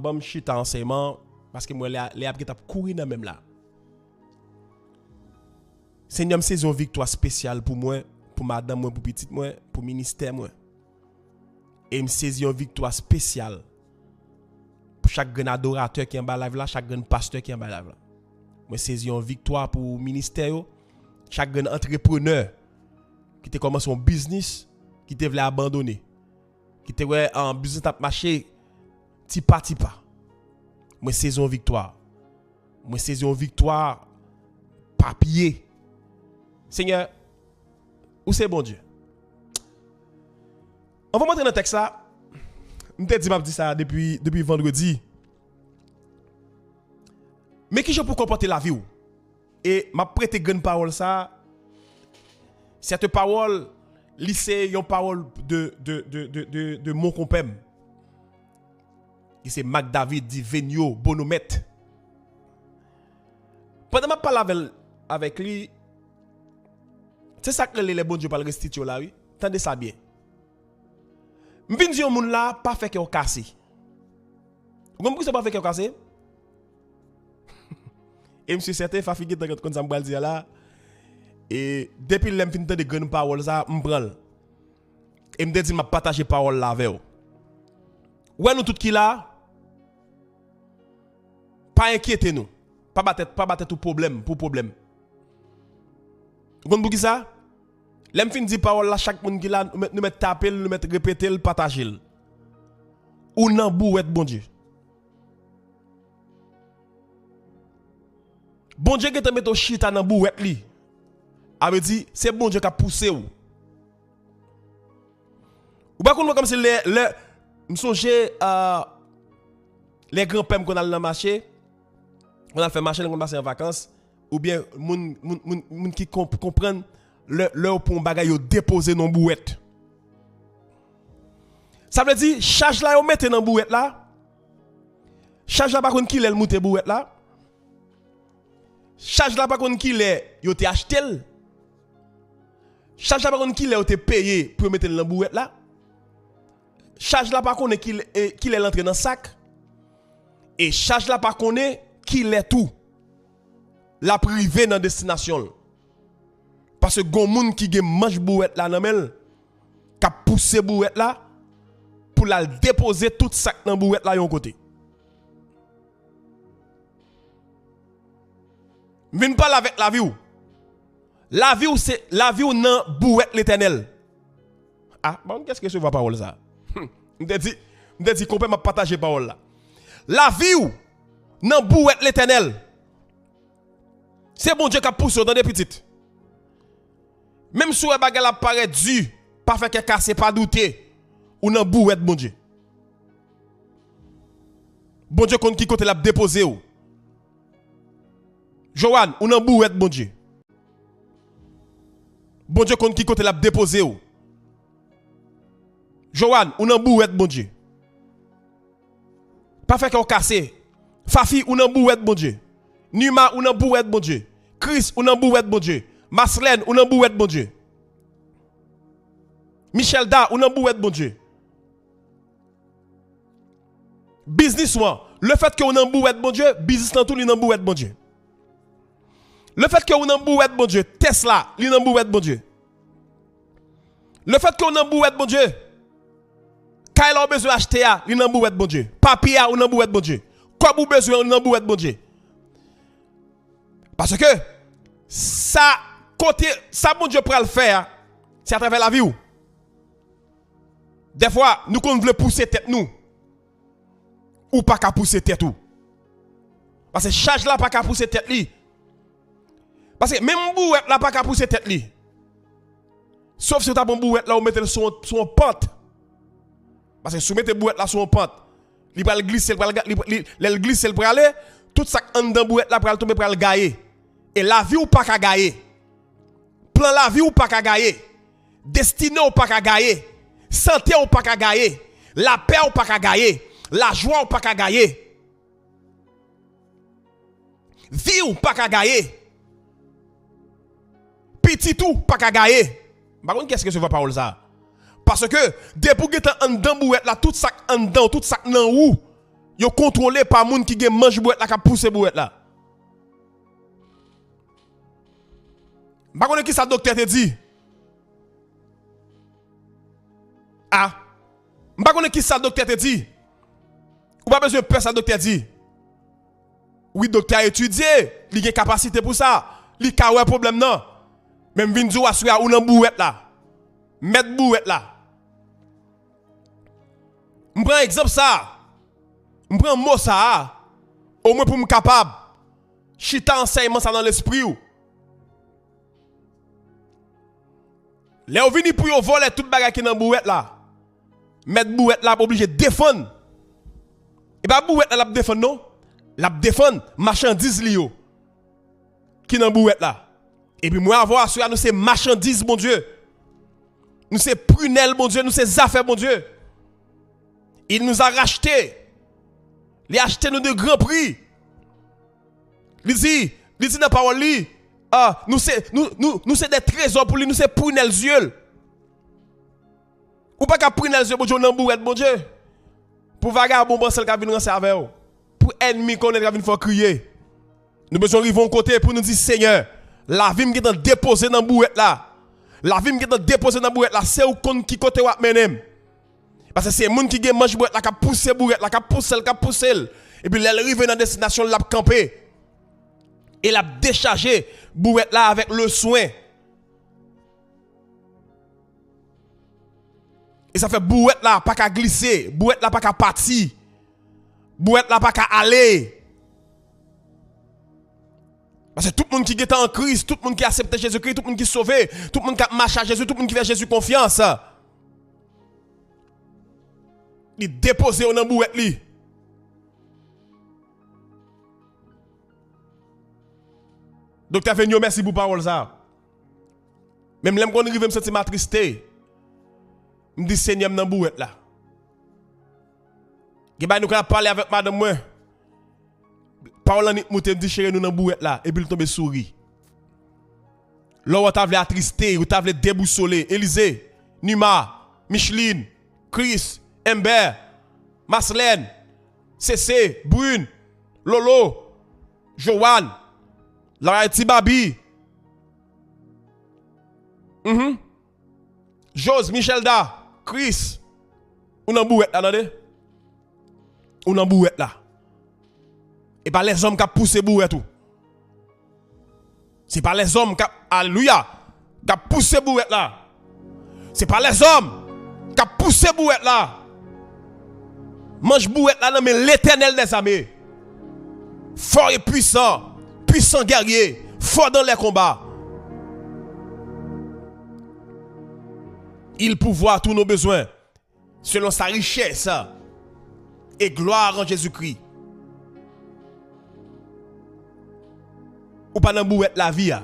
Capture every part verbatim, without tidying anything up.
Ban m chita ansèyman, paske m wè lè a, lè a ap gentan ap kouri nan men m la. Senyè, m sezi yon viktwa espesyal pou mwen, pou madanm mwen, pou pitit mwen, pou ministè mwen. E m sezi yon viktwa espesyal pou chak grenn adoratè ki anba live la, chak grenn pastè ki anba live la. Mwen sezi yon viktwa pou ministè yo, chak grenn antreprenè ki te kòmanse yon biznis, ki te vle abandone, ki te wè an biznis ap mache ti pa ti pa. Mwen sezi yon viktwa. Mwen sezi yon viktwa pa pye. Senyè, ou se Bondye. Anvan m antre nan tèks la, m te di m ap di sa depi, depi vandredi. Men kijan pou konpòte lavi w. E m ap prete grenn pawòl sa. Sète pawòl, li se yon pawòl de, de, de, de, de, de mon konpè m. Ki se Marc David Divenio Bonomèt. Pandan m ap pale avè l, avèk li, se sa k rele lè Bondye pral restitye w la, wi. Tande sa byen. M vin di yon moun la, pa fè kè w kase. Ou konn poukisa w pa fè kè w kase? E m si sèten, Fafi gentan konn sa m pral di a la. E depi lè m fin tande grenn pawòl sa, m pran l. E m te di m ap pataje pawòl la avè w. Ou wè nou tout ki la, pa enkyete nou. Pa ba tèt, pa ba tèt ou pwoblèm pou pwoblèm. Ou konn poukisa? Lè m fin di pawòl la, chak moun ki la, nou mèt, nou mèt tape l, nou mèt repete l, pataje l. Ou nan bouwèt Bondye. Bondye gentan mete w chita nan bouwèt li. A vle di, se Bondye k ap pouse w. Ou pa konn wè kòmsi lè, lè, m sonje, ah, lè granpè m konn al nan mache, konn al fè mache, lè konn pase an vakans, oubyen moun, moun, moun, moun ki konp-, konprann, lè, lè yo pran yon bagay, yo depoze nan bouwèt. Sa vle di, chaj la yo mete nan bouwèt la, chaj la pa konn kilè l moute bouwèt la, chaj la pa konn kilè yo te achte l, chaj la pa konn kilè yo te peye pou yo mete l nan bouwèt la, chaj la pa konnen kilè, e, kilè l antre nan sak, e chaj la pa konnen kilè tou l ap rive nan destinasyon l. Paske gon moun ki gen manch bouwèt la nan men l, k ap pouse bouwèt la pou l al depoze tout sa k nan bouwèt la yon kote. M vin pale avèk lavi w. Lavi w se, lavi w nan bouwèt Letènèl. Ah, bon, kiyès ki resevwa pawòl sa? M te di, m te di konpè m ap pataje pawòl la. Lavi w nan bouwèt Letènèl. Se Bondye k ap pouse w, tande pitit. Menm si w wè bagay la ap parèt di, pa fè kè kase, pa doute. Ou nan bouwèt Bondye. Bondye konn ki kote l ap depoze w. Joanne, ou nan bouwèt Bondye. Bondye konn ki kote l ap depoze w. Joanne, ou nan bouwèt Bondye. Pa fè kè w kase. Fafi, ou nan bouwèt Bondye. Nima, ou nan bouwèt Bondye. Chris, ou nan bouwèt Bondye. Maslèn, ou nan bouwèt Bondye. Michelda, ou nan bouwèt Bondye. Biznis ou an, lefètke ou nan bouwèt Bondye, biznis lan tou li nan bouwèt Bondye. Lefètke ou nan bouwèt Bondye, tès la, li nan bouwèt Bondye. Lefètke ou nan bouwèt Bondye, kay la ou bezwen achte a, li nan bouwèt Bondye. Papye a, ou nan bouwèt Bondye. Kòb ou bezwen an, li nan bouwèt Bondye. Paske sa, kote, sa Bondye pral fè a, se atravè lavi w. Dèfwa, nou konn vle pouse tèt nou. Ou pa ka pouse tèt ou. Paske chaj la pa ka pouse tèt li. Paske menm bouwèt la pa ka pouse tèt li. Sof si w ta pran bouwèt la, ou mete l sou, sou yon pant. Paske si w mete bouwèt la sou yon pant, li pral glise, li pral ga-, li, li, lè l glise, l prale, tout sa k anndan bouwèt la pral tonbe, pral gaye. E lavi w pa ka gaye. Plan lavi w pa ka gaye. Destine w pa ka gaye. Sante w pa ka gaye. Lapè w pa ka gaye. Lajwa w pa ka gaye. Vi w pa ka gaye. Pitit ou pa ka gaye. M pa konn kiyès ki resevwa pawòl sa. Paske, depi w gentan anndan bouwèt la, tout sa k anndan w, tout sa k nan ou, Yo kontwole pa moun ki gen manch bouwèt la k ap pouse bouwèt la. M pa konnen kisa doktè te di. A. M pa konnen kisa doktè te di. Ou pa bezwen pè sa doktè di. Wi, doktè a etidye, li gen kapasite pou sa. Li ka wè pwoblèm nan. Men m vin di w aswè a, ou nan bouwèt la. Mèt bouwèt la. M pran egzanp sa a. M pran mo sa a. Omwen pou m kapab chita ansèyman sa nan lespri w. Lè yo vini pou yo vòlè tout bagay ki nan bouwèt la, mèt bouwèt la ap oblije defann. E pa bouwèt la l ap defann non. L ap defann machandiz li yo ki nan bouwèt la. Epi mwen avè w aswè a, nou se machandiz Bondye. Nou se prinèl Bondye, nou se zafè Bondye. Il nous a rachetés. Li achte nou de gran pri. Li di, li di nan pawòl li, ah, nou se, nou, nou, nou se de trezò pou li, nou se prinèl zye l. Ou pa ka prinèl zye Bondye, ou nan bouwèt Bondye. Pou vagabon panse l ka vin ranse avè w. Pou ènmi konnen l ka vin fè w kriye. Nou bezwen rive yon kote pou nou di, Senyè, lavi m gentan depoze nan bouwèt la. Lavi m gentan depoze nan bouwèt la. Se ou konn ki kote w ap mennen m. Paske se moun ki gen manch bouwèt la k ap pouse bouwèt la, k ap pouse l, k ap pouse l. Epi lè l rive nan destinasyon l, l ap kanpe. E l ap dechaje bouwèt la avèk le swen. E sa fè bouwèt la pa ka glise, bouwèt la pa ka pati, bouwèt la pa ka ale. Paske tout moun ki gentan an Kris, tout moun ki aksepte Jezikri, tout moun ki sove, tout moun k ap mache a Jezi, tout moun ki fè Jezi konfyans, li depoze yo nan bouwèt li. Doktè Venio, mèsi pou pawòl sa a. Menm lè m konn rive m santi m atriste, m di, Senyè, m nan bouwèt la. Gen bagay nou ka ap pale avèk madanm mwen. Pawòl lan nik moute, m di, cheri, nou nan bouwèt la. Epi l tonbe souri. Lè w ta vle atriste, ou ta vle debousole, Elize, Nima, Micheline, Chris, Ember, Maslèn, Sese, Brune, Lolo, Joanne, Larayiti Babi. Mhm. Jose, Michelda, Chris. Ou nan bouwèt la, tande? Ou nan bouwèt la. E pa lèzòm k ap pouse bouwèt ou. Se pa lèzòm k ap, alelouya, k ap pouse bouwèt la. Se pa lèzòm k ap pouse bouwèt la. Manch bouwèt la nan men Letènèl dèzame. Fò e pwisan, pwisan gèrye, fò dans les combats. Il pourvoit tous nos besoins selon sa richès e glwa an Jezikri. Ou pa nan bouwèt lavi a.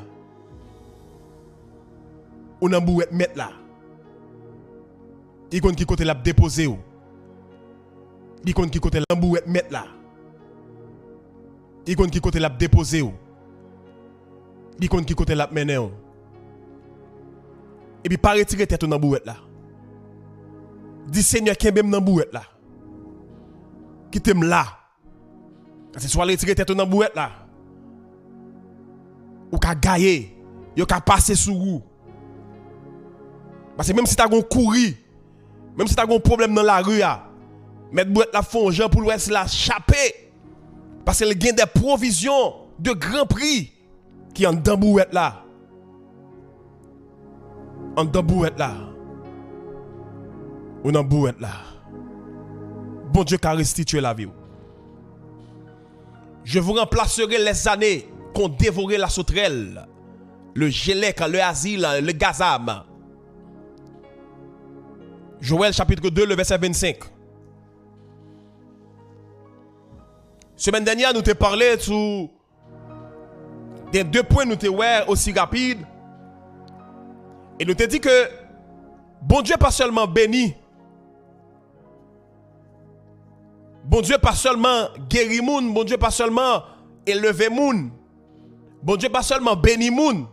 Ou nan bouwèt Mèt la. Li konn ki kote l ap depoze w. Li konn ki kote l ap bouwèt Mèt la. Li konn ki kote l ap depoze w. Li konn ki kote l ap mennen w. Epi pa retire tèt ou nan bouwèt la. Di, Senyè, kenbe m nan bouwèt la. Kite m la. Paske si w al retire tèt ou nan bouwèt la, ou ka gaye. Yo ka pase sou ou. Paske menm si ta gon kouri, menm si ta gon pwoblèm nan lari a, mèt bouwèt la ap fè yon jan pou l wè si l a chape. Paske l gen de pwovizyon de gran pri ki anndan bouwèt la. Anndan bouwèt la. Ou nan bouwèt la. Bondye ka restitye lavi w. Je vous remplacerai les années qu'ont dévoré la sauterelle, le gélec, le azil, le gazam. Joël chapitre deux, le verset vingt-cinq. Semèn dènyè, nou te pale sou gen de pwen nou te wè osi rapid. E nou te di ke Bondye pa sèlman beni, Bondye pa sèlman geri moun, Bondye pa sèlman eleve moun, Bondye pa sèlman beni moun,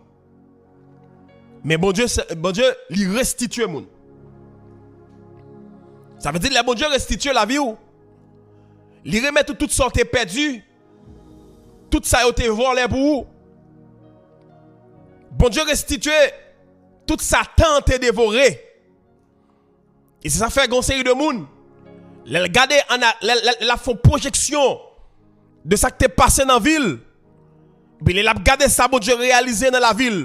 men Bondye, Bondye, li restitye moun. Sa vle di, lè Bondye restitye lavi w, Li remèt ou tout sa w te pèdi, tout sa yo te vòlè pou ou. Bondye restitye tout sa tan te devore. E se sa fè gen yon seri de moun, lè l gade, ann a- lè, lè, lè l ap fè yon pwojeksyon de sa k te pase nan vi l, epi lè l ap gade sa Bondye reyalize nan lavi l,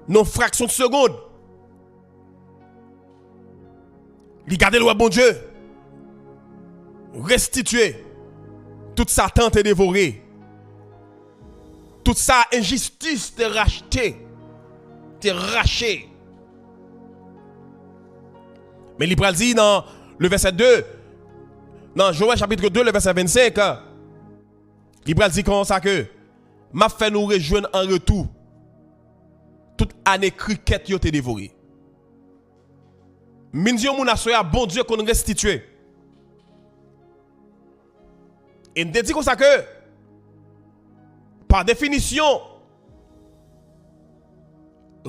nan yon fraksyon de segonn, li gade l wè Bondye restitye tout sa tan te devore. Tout sa enjistis te rachte, te rache. Men li pral di nan le vèsè de, nan Joël chapitre deux, le vèsè vennsenk, li pral di konsa ke m ap fè nou rejwenn an retou tout ane krikèt yo te devore. M vin di yon moun aswè a, Bondye konn restitye. E m te di konsa ke, pa definisyon,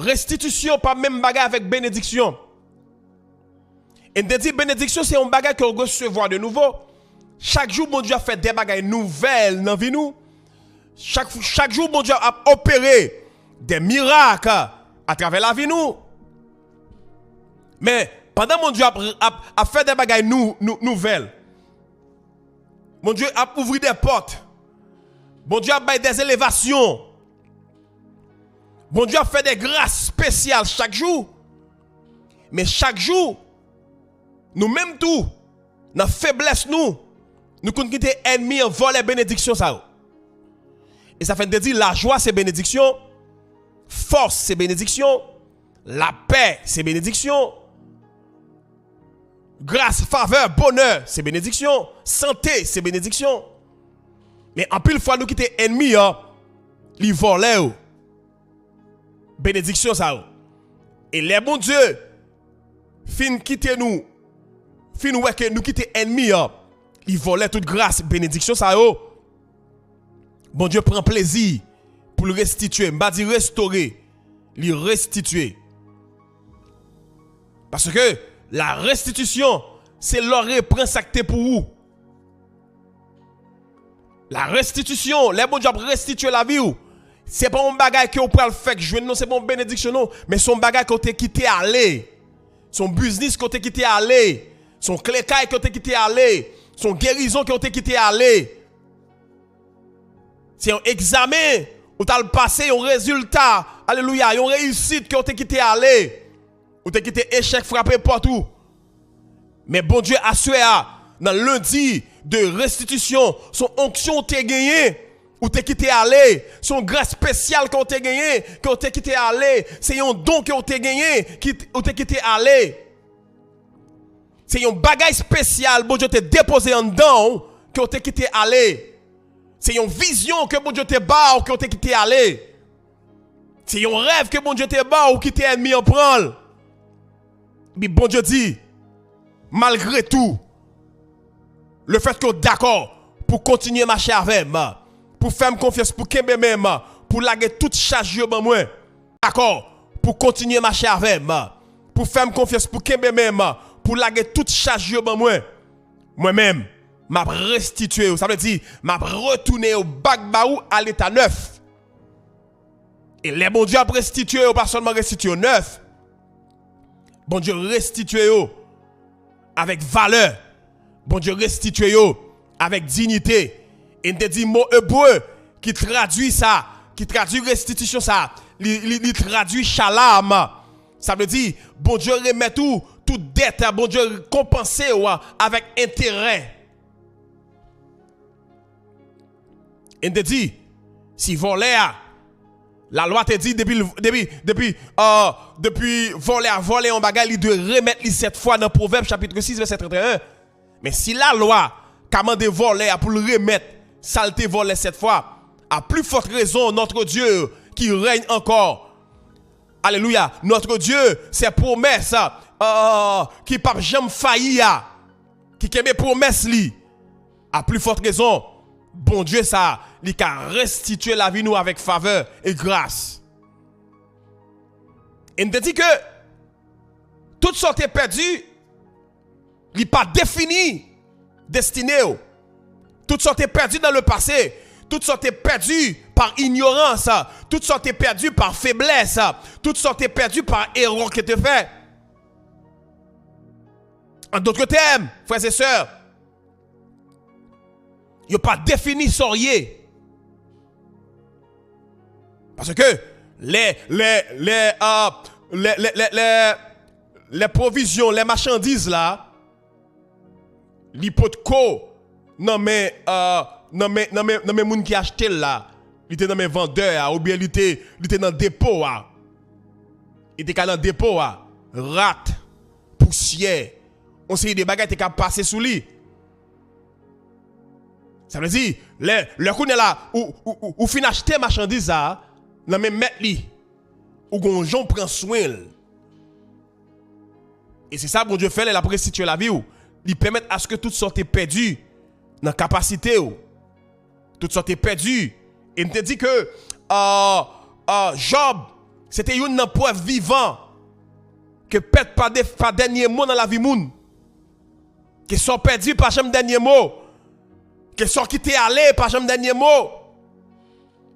restitisyon pa menm bagay avèk benediksyon. E m te di, benediksyon se yon bagay ke w resevwa de nouvo. Chak jou, Bondye ap fè de bagay nouvèl nan vi nou. Chak, chak jou, Bondye ap opere de mirak atravè lavi nou. Men, pandan Bondye ap, ap, ap fè de bagay nou, nou, nouvèl, Bondye ap ouvri de pòt. Bondye ap bay de elevasyon. Bondye ap fè de gras espesyal chak jou. Men chak jou, nou menm tou, nan feblès nou, nou konn kite ènmi an vòlè benediksyon sa yo. E sa fè n te di, lajwa se benediksyon, fòs se benediksyon, lapè se benediksyon, gras, favè, bonè se benediksyon, sante se benediksyon. Men anpil fwa nou kite ènmi an, li vòlè yo. Benediksyon sa yo. E lè Bondye fin kite nou, fin wè ke nou kite ènmi an, li vòlè tout gras, benediksyon sa yo, Bondye pran plezi pou l restitye. M pa di restore, li restitye. Paske la restitisyon, se lè w repran sa k te pou ou. La restitisyon, lè Bondye ap restitye lavi w, se pa yon bagay ke w pral fèk jwenn non, se pa yon benediksyon non, men se yon bagay ke w te kite ale. Se yon biznis ke w te kite ale. Se yon kle kay ke w te kite ale. Se yon gerizon ke w te kite ale. Se yon egzamen ou t al pase, yon rezilta, alelouya, yon reyisit ke w te kite ale. Ou te kite echèk frape pòt ou. Men Bondye aswè a, nan lendi de restitisyon, se yon onksyon ou te genyen, ou te kite ale. Se yon gras espesyal ke w te genyen, ke w te kite ale. Se yon don ke w te genyen, ki t- ou te kite ale. Se yon bagay espesyal Bondye te depoze anndan w, ke w te kite ale. Se yon vizyon ke Bondye te ba w, ke w te kite ale. Se yon rèv ke Bondye te ba w, ou kite ènmi an pran l. Epi Bondye di, malgre tou, lefètke w dakò pou kontinye mache avè m, pou fè m konfyans, pou kenbe men m, pou lage tout chaj yo ban mwen, dakò pou kontinye mache avè m, pou fè m konfyans, pou kenbe men m, pou lage tout chaj yo ban mwen, mwen menm, m ap restitye yo. Sa vle di, m ap retounen yo back ba ou a leta nèf. E lè Bondye ap restitye yo, pa sèlman restitye yo nèf. Bondye restitye yo avèk valè. Bondye restitye yo avèk diyite. E n te di mo ebre ki tradui sa, ki tradui restitisyon sa, li, li, li tradui shalom. Sa vle di, Bondye remèt ou tout dèt, Bondye konpanse w avèk enterè. E n te di, si vòlè a, lalwa te di depi, depi, depi, euh, depi vòlè a vòlè yon bagay, li dwe remèt li sèt fwa nan Pwovèb chapit sis vèsè trannteyen. Men si lalwa ka mande vòlè a pou l remèt sa l te vòlè sèt fwa, à plus forte raison notre Dieu qui règne encore. Alelouya. Notre Dieu, ses promesses, euh, ki p ap janm fayi a, ki kenbe pwomès li, à plus forte raison, Bondye sa, li ka restitye lavi nou avèk favè e gras. E n te di ke tout sa w te pèdi, li pa defini destine w. Tout sa w te pèdi dans le passé, tout sa w te pèdi par ignorance, tout sa w te pèdi par faiblesse, tout sa w te pèdi par erreur que te fè. En d'autres termes, frères et sœurs, yo pa defini sa w ye. Paske lè, lè, lè, ah, lè, lè, lè, lè, lè pwovizyon, lè machandiz la, li potko nan men, ah, nan men, nan men, nan men moun ki achte l la, li te nan men vandè a, oubyen li te, li te nan depo a. Li te ka nan depo a. Rat, pousyè, yon seri de bagay te ka pase sou li. Sa vle di, lè, lè kounye a la, ou, ou, ou, ou fin achte machandiz sa a, nan men mèt li, ou gon jan w pran swen l. E se sa Bondye fè lè l ap restitye lavi w. Li pèmèt aske tout sa w te pèdi nan kapasite w, tout sa w te pèdi. E m te di ke, ah, ah, Jòb, se te youn nan prèv vivan ke pèt pa de, pa dènye mo nan lavi moun. Ke sa w pèdi pa janm dènye mo. Ke sa w kite ale pa janm dènye mo.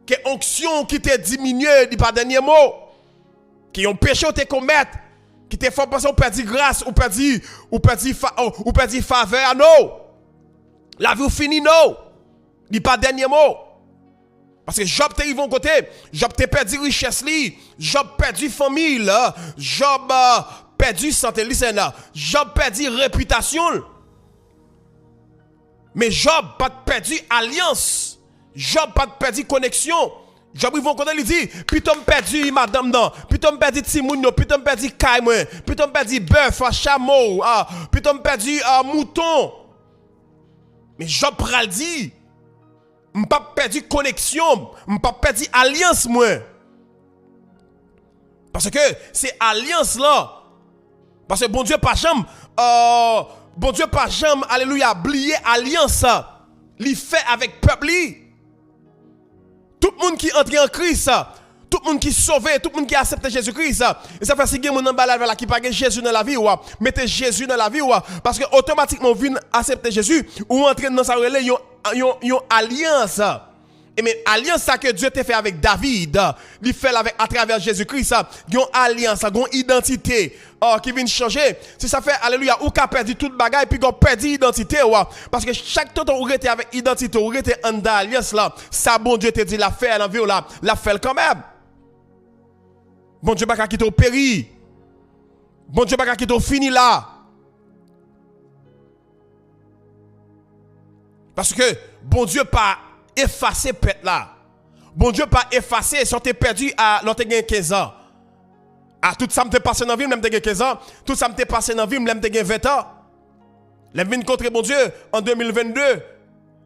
Ke onksyon w ki te diminye, li pa dènye mo. Ke yon peche w te komèt, ki te fè w panse w pèdi gras, ou pèdi, ou pèdi fa-, ou pèdi favè a, no. Lavi w fini, no. Li pa dènye mo. Paske Jòb te rive yon kote, Jòb te pèdi richès li, Jòb pèdi fanmi l, Jòb, euh, pèdi sante l, Jòb pèdi repitasyon l. Men Jòb pa t pèdi alyans. Jòb pa t pèdi koneksyon. Jòb rive yon kote, li di, pito m pèdi madanm nan, pito m pèdi timoun yo, pito m pèdi kay mwen, pito m pèdi bèf, chamo, ah, pito m pèdi, ah, mouton. Men Jòb pral di, m p ap pèdi koneksyon m, m p ap pèdi alyans mwen. Paske se alyans lan. Paske Bondye pa janm, euh, Bondye pa janm, alelouya, bliye alyans li fè avèk pèp li. Tout moun ki antre an Kris, tout moun ki sove, tout moun ki aksepte Jezi Kris, e sa fè si gen moun nan bay lavi la ki pa gen Jezi nan lavi w, mete Jezi nan lavi w, paske otomatikman ou vin aksepte Jezi, ou antre nan sa yo rele yon, yon, yon alyans. E men alyans sa ke Dye te fè avèk David, li fè l avèk, atravè Jezi Kris, yon alyans, yon idantite, ah, ki vin chanje. Se sa fè, alelouya, ou ka pèdi tout bagay, piga w pèdi idantite w. Paske chak tan ou rete avèk idantite, ou rete anndan alyans la, sa Bondye te di l ap fè nan vi w la, l ap fè l kanmenm. Bondye pa ka kite w peri. Bondye pa ka kite w fini la. Paske Bondye pa efase pèt la. Bondye pa efase sa w te pèdi a, lè w te gen kenz an. A tout sa m te pase nan vi m lè m te gen kenz an, tout sa m te pase nan vi m lè m te gen ven an. Lè m vin kontre Bondye an de mil vennde,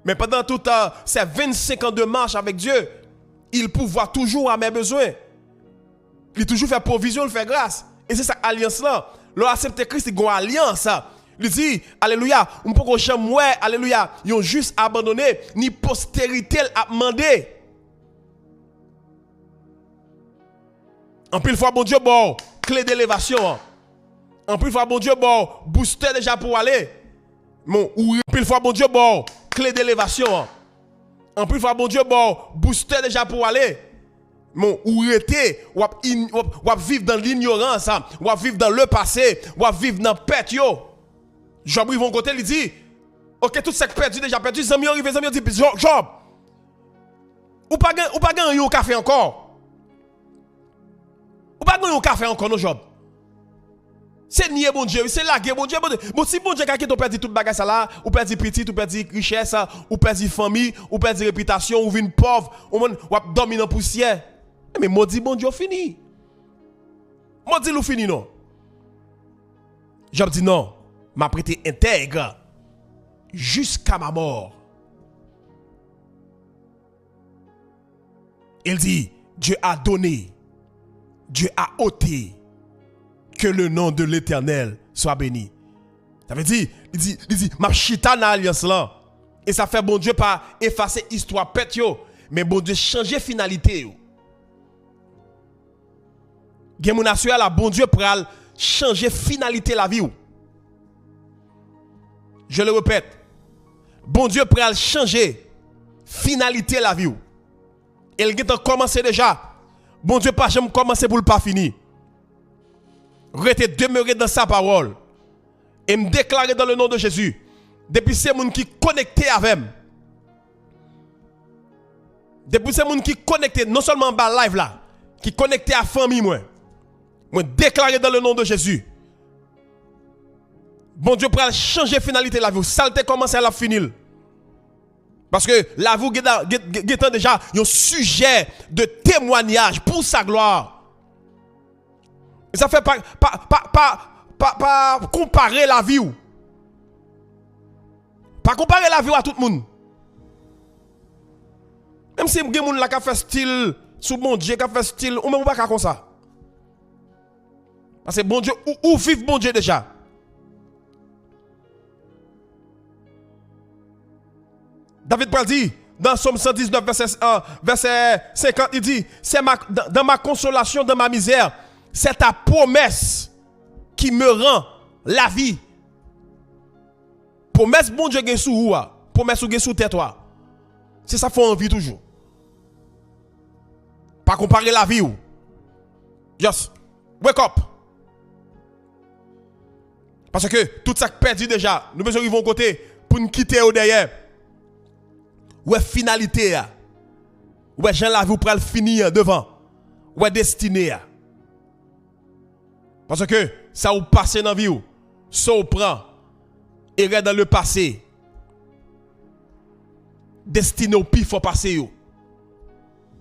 men pandan tout, euh, ces vingt-cinq ans de marche avec Dieu, il pourvoit toujours à mes besoins. Li toujou fè pwovizyon, li fè gras. E se sa alyans lan. Lè w aksepte Kris, li gon alyans. Li di, alelouya, m poko janm wè, alelouya, yon jis abandone, ni posterite l ap mande. Anpil fwa Bondye ba w kle de elevasyon an. Anpil fwa Bondye ba w boustè deja pou w ale. Men ou, anpil fwa Bondye ba w kle de elevasyon an. Anpil fwa Bondye ba w boustè deja pou w ale. Men ou rete, w ap in-, w ap, w ap viv dan linyorans, w ap viv dan le pase, w ap viv nan pèt yo. Jòb rive yon kote, li di, oke, tout sa k pèdi deja pèdi, zanmi yo rive, zanmi yo di, Jòb, Jòb, ou pa gen, ou pa gen anyen ou ka fè ankò. Ou pa gen anyen ou ka fè ankò non, Jòb. Se nye Bondye wi, se lage Bondye. Bondye, bon, si Bondye ka kite w pèdi tout bagay sa la, ou pèdi pitit, ou pèdi richès, ou pèdi fanmi, ou pèdi repitasyon, ou vin pòv, ou konprann, w ap dòmi nan pousyè. Ebyen, modi Bondye w fini. Modi l ou fini non. Jòb di non, m ap rete entèg jusqu'à ma mort. Il dit, Dieu a donné, Dieu a ôté, que le nom de l'Éternel soit béni. Sa vle di, li di, li di, m ap chita nan alyans lan. E sa fè Bondye pa efase istwa pèt yo, men Bondye chanje finalite yo. Gen moun aswè a la, Bondye pral chanje finalite lavi w. Je le répète, Bondye pral chanje finalite lavi w. E l gentan kòmanse deja. Bondye pa janm kòmanse pou l pa fini. Rete demere dans sa parole. E m deklare dans le nom de Jésus, depi se moun ki konekte avè m, depi se moun ki konekte non sèlman anba live la, ki konekte a fanmi mwen, mwen deklare dans le nom de Jésus, Bondye pral chanje finalite lavi w. Sa l te kòmanse a, l ap fini l. Paske lavi w gen, gen, gen, gentan deja yon sijè de temwanyaj pou sa glwa. Sa fè pa, pa, pa, pa, pa, pa konpare lavi w. Pa konpare lavi w a tout moun. Menm si gen moun la k ap fè stil sou Bondye, k ap fè stil, ou menm ou pa ka konsa. Paske Bondye, ou, ou viv Bondye deja. David pral di, dans Sòm san diznèf, vèsè, euh, vèsè senkant, li di, c'est ma, dans, dans ma consolation, dans ma misère, c'est ta promesse qui me rend la vie. Pwomès Bondye gen sou ou a, pwomès ou gen sou tèt ou a, se sa fè w anvi toujou. Pa konpare lavi w. Just wake up. Paske tout sa k pèdi deja, nou bezwen rive yon kote pou n kite yo dèyè. Wè finalite a. Wè jan lavi w pral fini an devan. Wè destine a. Paske sa ou pase nan vi w, sa ou pran, erè dans le passé, destine w pi fò pase yo.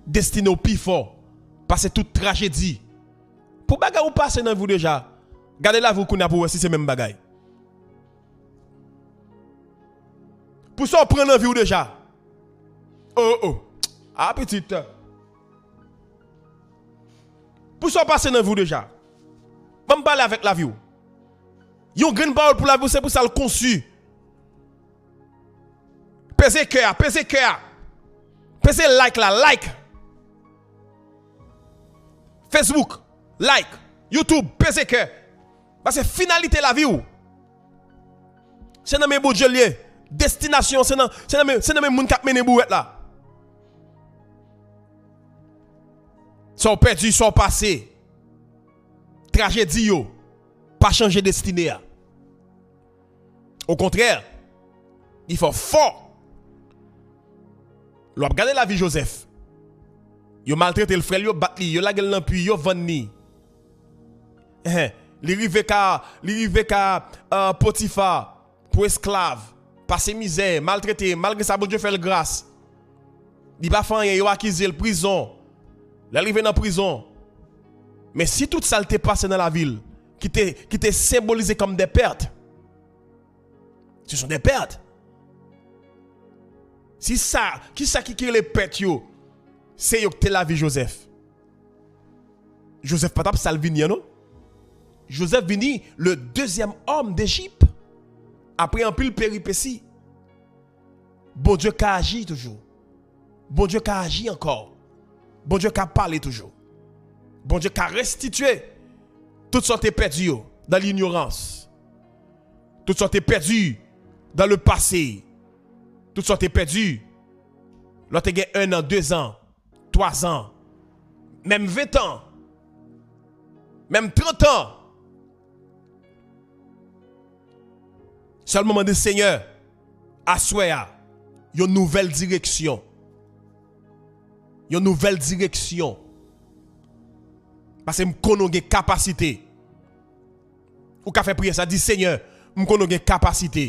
Destine w pi fò pase tout trajedi. Pou bagay ou pase nan vi w deja, gade lavi w kounye a pou w wè si se menm bagay. Pou sa w pran nan vi w deja. Oh, oh. Ah, pitit. Pou sa w pase nan vi w deja. Ban m pale avèk lavi w. Yon grenn pawòl pou lavi w, se pou sa l konsi. Peze kè a, peze kè a. Peze like la, like. Facebook, like. YouTube, peze kè. Paske finalite lavi w, se nan men Bondye l ye. Destinasyon, se nan, se nan men, se nan men moun k ap mennen bouwèt la. Sa w pèdi, sa w pase, trajedi yo, pa chanje destine a. Okontrè, li fè w fò. Lè w ap gade lavi Jozèf, yo maltrete l, frè l yo bat li, yo lage l nan pwi, yo vann li. Ehe, li rive ka, li rive ka, euh, Potifa pou esklav, pase mizè, maltrete, malgre sa Bondye fè l gras. Li pa fè anyen, yo akize l, prizon. Lè l rive nan prizon, men si tout sa l te pase nan lavi l, ki te, ki te senbolize kòm de pèt, ce sont des pertes. Si sa, ki sa ki, ki rele pèt yo, se yo ki te lavi Jozèf. Jozèf pa t ap sa l vini an, non. Jozèf vini le deuxième homme d'Égypte. Apre anpil peripesi, Bondye ka aji toujou. Bondye ka aji ankò. Bondye ka pale toujou. Bondye ka restitye tout sa w te pèdi yo dans l'ignorance. Tout sa w te pèdi dans le passé. Tout sa w te pèdi lè w te gen un an, deux ans, trois ans, menm ven tan, menm trant an. Sèlman mande Senyè, aswè a, yon nouvèl direksyon. Yon nouvèl direksyon. Paske m konnen w gen kapasite. Ou ka fè priyè sa, di, Senyè, m konnen w gen kapasite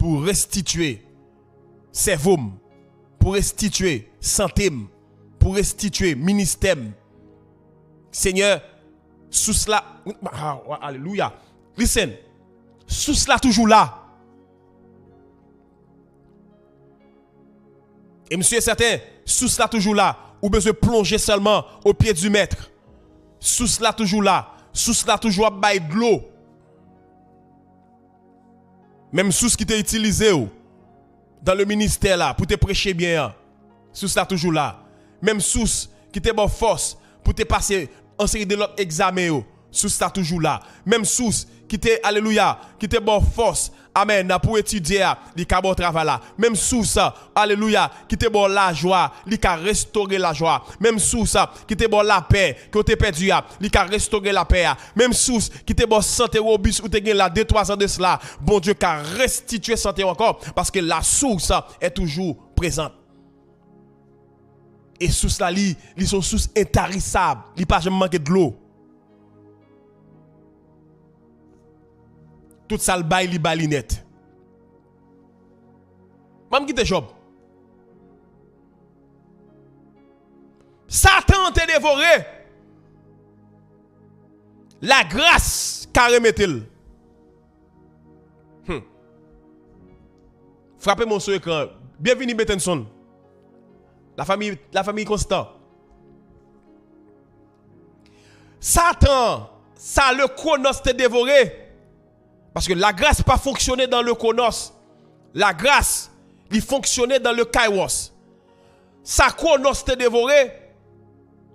pou restitye sèvo m, pou restitye sante m, pou restitye ministè m. Senyè, sous la, ah, alelouya. Listen, sous la toujou la. E m si e sèten, sous la toujou la. Ou bezwen plonje sèlman o pye di mèt. Sous la toujou la. Sous la toujou ap bay dlo. Menm sous ki te itilize w dans le ministère la pou te preche byen an, sous la toujou la. Menm sous ki te ba w fòs pou te pase an seri de lòt egzamen yo, sous la toujou la. Menm sous ki te, alelouya, ki te ba w fòs Amèn. Pou etidye a, li ka ba w travay la. Menm sous, alelouya, ki te ba w lajwa, li ka restore lajwa. Menm sous ki te ba w lapè, ke w te pèdi a, li ka restore lapè a. Menm sous ki te ba w sante wobis ou te gen la de twa zan de sela, Bondye ka restitye sante w ankò, paske la source est toujours présente. E sous la, li, li se yon sous entarisab. Li pa janm manke dlo. Tout sa l bay, li ba li nèt. Ban m kite Jòb. Satan te devore. Lagras ka remete l. Hmm. Frape mwen sou ekran. Byenvini, Betenson. Lafanmi, lafanmi Konstan. Satan, sa le Kronos te devore. Paske lagras pa fonksyone dan le Kronos. Lagras, li fonksyone dan le Kairos. Sa Kronos te devore,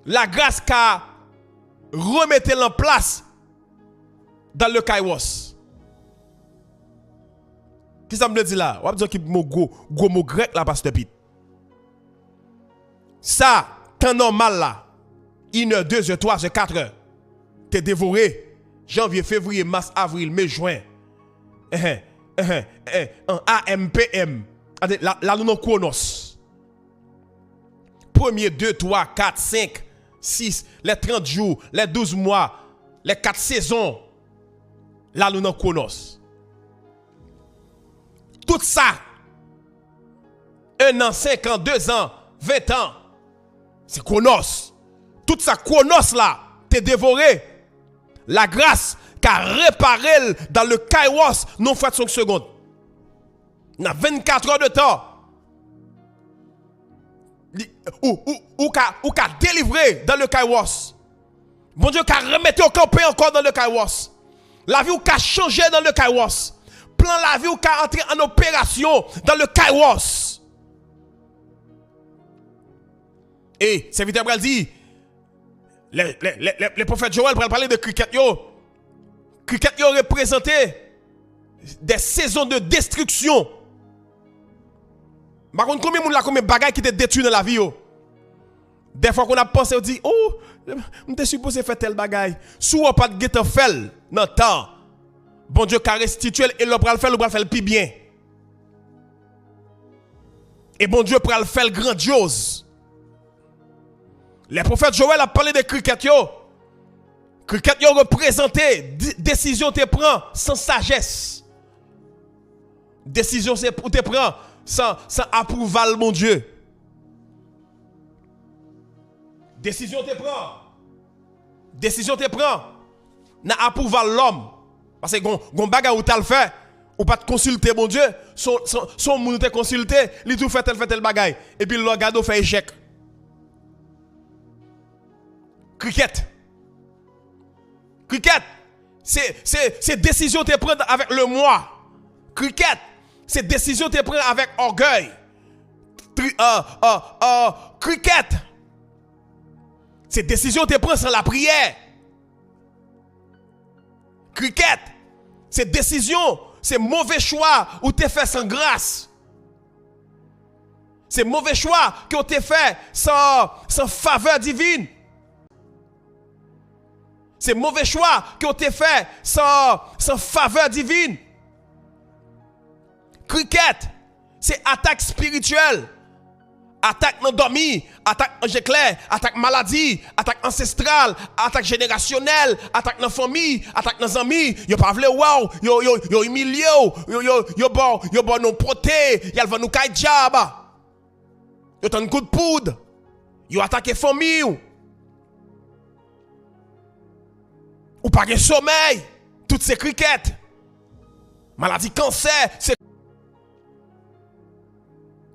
lagras ka remete l an plas dan le Kairos. Kisa m vle di la? W ap di yon ki mo gwo, gwo mo grèk la, pastè Pit. Sa, tan nòmal la, inè, dezè, twazè, katrè, te devore janvye, fevriye, mas, avril, me, jwen. Enhen, enhen, enhen, an, A M, P M. Gade, la, la nou nan Kronos. Premye, de, twa, kat, senk, sis, lè trant jou, lè douz mwa, lè kat sezon. La nou nan Kronos. Tout sa, en an, senk an, de zan, ven tan, se Kronos. Tout sa Kronos la te devore, lagras ka repare l dan le Kairos nan yon fraksyon de segond. Nan vennkat è de tan, li, ou, ou, ou ka, ou ka delivre dan le Kairos. Bondye ka remete w kanpe ankò dan le Kairos. Lavi w ka chanje dan le Kairos. Plan lavi w ka antre an operasyon dan le Kairos. E sèvitè pral di, le, le, le, le, le pwofèt Jowèl pral pale de krikèt yo. Krikèt yo reprezante de sezon de destriksyon. M pa konn konbyen moun la, konbyen bagay ki te detwi nan lavi yo. Dèfwa, kon ap panse, ou di, "Oh, m te sipoze fè tèl bagay." Si w pa t gentan fè l nan tan, Bondye ka restitye l, e lè w pral fè l, ou pral fè l pi byen. E Bondye pral fè l grandyoz. Lè pwofèt Jowèl ap pale de krikèt yo, krikèt yo reprezante de-, desizyon te pran san sajès. Desizyon se ou te pran san, san apwouval Bondye. Desizyon te pran. Desizyon te pran nan apwouval lòm. Paske gon, gon bagay ou t al fè, ou pa t konsilte Bondye, son, son, son moun ou te konsilte, li di w fè tèl, fè tèl bagay. Epi lè w gade, w fè echèk. Krikèt. Krikèt. Se, se, se desizyon te pran avèk lemwa. Krikèt. Se desizyon te pran avèk ògèy. Tri-, euh, euh, euh, krikèt. Se desizyon te pran san lapriyè. Krikèt. Se desizyon, se move chwa ou te fè san gras. Se move chwa ke w te fè san, san favè divin. Se move chwa ke w te fè san, san favè divin. Krikèt, se atak espirityèl. Atak nan dòmi, atak anj eklè, atak maladi, atak ansestral, atak jenerasyonèl, atak nan fanmi, atak nan zanmi. Yo pa vle wè w, yo, yo, yo imilye w, yo, yo, yo ba w, yo ba w non pote, y al vann ou kay dyab. Yo tann kout poud. Yo atake fanmi w. Ou pa gen somèy. Tout se krikèt. Maladi kansè, se,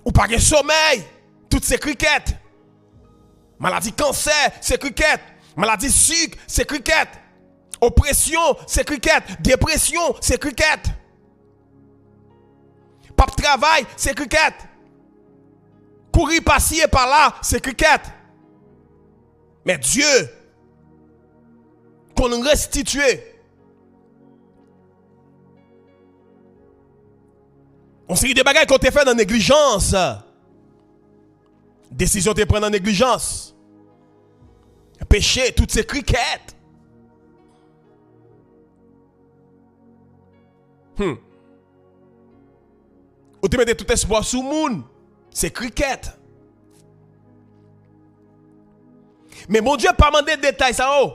ou pa gen somèy. Tout se krikèt. Maladi kansè, se krikèt. Maladi sik, se krikèt. Opresyon, se krikèt. Depresyon, se krikèt. P ap travay, se krikèt. Kouri pasi e pala, se krikèt. Men Dye konn restitye. Yon seri de bagay ke w te fè nan neglijans. Desizyon w te pran nan neglijans. Peche, tout se krikèt. Hmm. Ou te mete tout espwa sou moun. Se krikèt. Men Bondye pa mande detay sa yo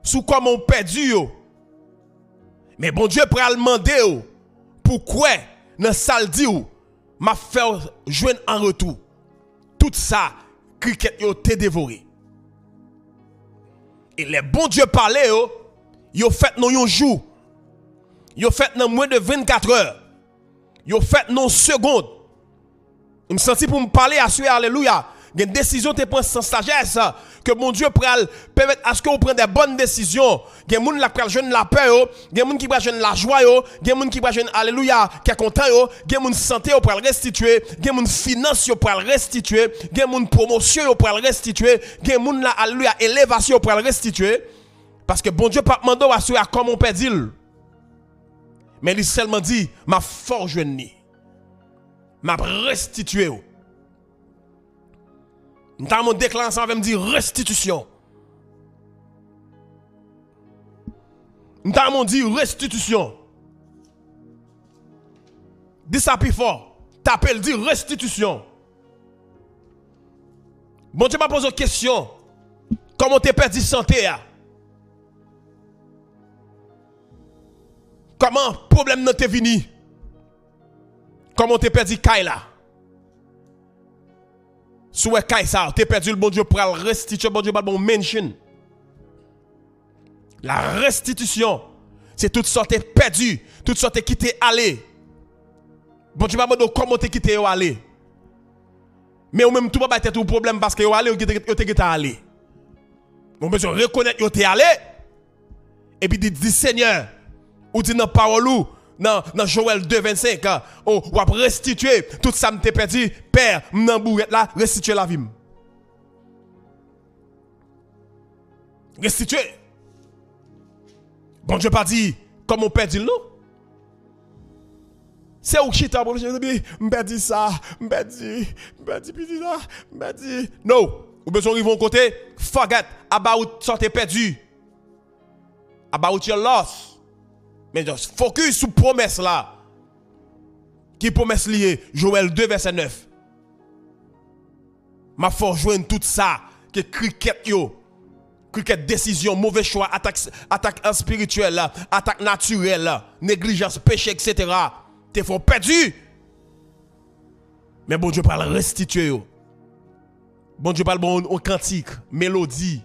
sou kòman w pèdi yo. Men Bondye pral mande w pou w kwè nan sa l di w, m ap fè w jwenn an retou tout sa krikèt yo te devore. E lè Bondye pale yo, yo fèt nan yon jou. Yo fèt nan mwen de vennkatrè. Yo fèt nan yon segond. M santi pou m pale aswè, alelouya. Gen desizyon te pran san sajès, ke Bondye pral pèmèt aske w pran de bòn desizyon. Gen moun la k pral jwenn lapè yo, gen moun ki pral jwenn lajwa yo, gen moun ki pral jwenn, alelouya, kè kontan yo, gen moun sante yo pral restitye, gen moun finans yo pral restitye, gen moun pwomosyon yo pral restitye, gen moun la, alelouya, elevasyon yo pral restitye. Paske Bondye p ap mande w aswè a kòman w pèdi l. Men li sèlman di, m ap fè w jwenn li. M ap restitye w. M ta renmen w deklare ansanm avè m, di restitisyon. M ta renmen w di restitisyon. Di sa pi fò. Tape l, di restitisyon. Bondye pa poze w kesyon kòman w te pèdi sante a. Kòman pwoblèm nan te vini? Kòman w te pèdi kay la? Si w wè kay sa, w te pèdi l, Bondye pral restitye, Bondye pral ba w mansion. La restitisyon, se tout sa w te pèdi, tout sa w te kite ale. Bondye pa mande w kòman w te kite yo ale. Men ou menm tou pa bay tèt ou pwoblèm paske yo ale, yo te, yo te gentan ale. Men w bezwen rekonèt yo te ale. Epi di, di, Senyè, ou di nan pawòl ou, nan, nan Jowèl de vennsenk, o, w ap restitye tout sa m te pèdi. Pè, m nan bourèt la, restitye lavi m. Restitye. Bondye pa di kòman w pèdi l, non. Se ou ki chita pou w chita, epi, m pèdi sa, m pèdi, m pèdi piti sa, m pèdi. No. Ou bezwen rive yon kote, forget about sa w te pèdi. About your loss. Men just focus sou pwomès la. Ki pwomès li ye? Jowèl de vèsè nèf. M ap fè w jwenn tout sa ke krikèt yo, krikèt desizyon, move chwa, atak, atak espirityèl, atak natirèl, neglijans, peche, etsetera, te fè w pèdi. Men Bondye pral restitye yo. Bondye pral ba w yon kantik, melodi.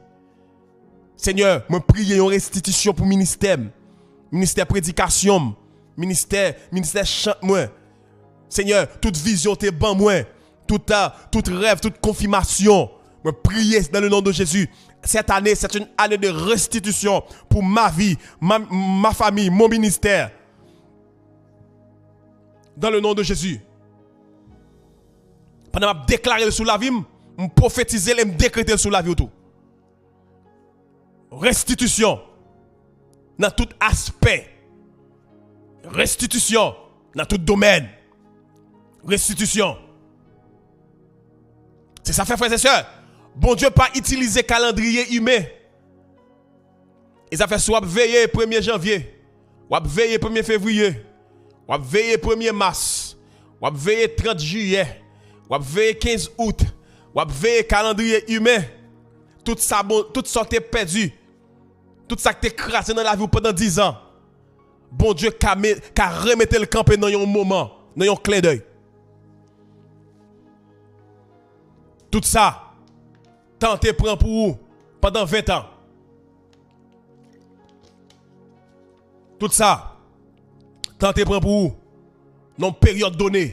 Senyè, mwen priye yon restitisyon pou ministè m, ministè predikasyon m, ministè, ministè chant mwen. Senyè, tout vizyon w te ban mwen, tout, euh, tout rèv, tout konfimasyon, mwen priye dans le nom de Jésus. Cette année, c'est une année de restitution pour ma vie, ma, ma famille, mon ministère. Dans le nom de Jésus. Pandan m ap deklare l sou lavi m, m pwofetize l e m dekrete l sou lavi w tou. Restitisyon nan tout aspè. Restitisyon nan tout domèn. Restitisyon. Se sa fè, frè e sè, Bondye pa itilize kalandriye imen. E sa fè si w ap veye premye janvye, w ap veye premye fevriye, w ap veye premye mas, w ap veye trant jiyè, w ap veye kenz out, w ap veye kalandriye imen, tout sa bon, tout sa w te pèdi, tout sa k te kraze nan lavi w pandan dizan, Bondye ka me-, ka remete l kanpe nan yon moman, nan yon klendèy. Tout sa, tan te pran pou ou pandan ven tan. Tout sa, tan te pran pou ou nan yon peryòd done.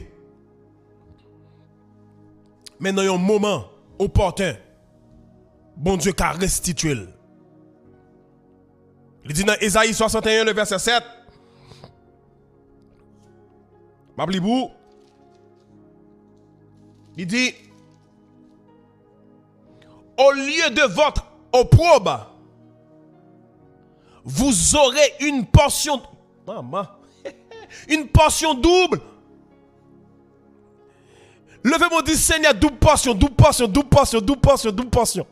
Men nan yon moman opòten, Bondye ka restitye l. Li di nan Ezayi swasanteyen, le vèsè sèt, m ap li pou ou. Li di, au lieu de votre opprobre, vous aurez une portion, maman, une portion double. Leve men w, di, Senyè, doub pòsyon, doub pòsyon, doub pòsyon, doub pòsyon, doub pòsyon.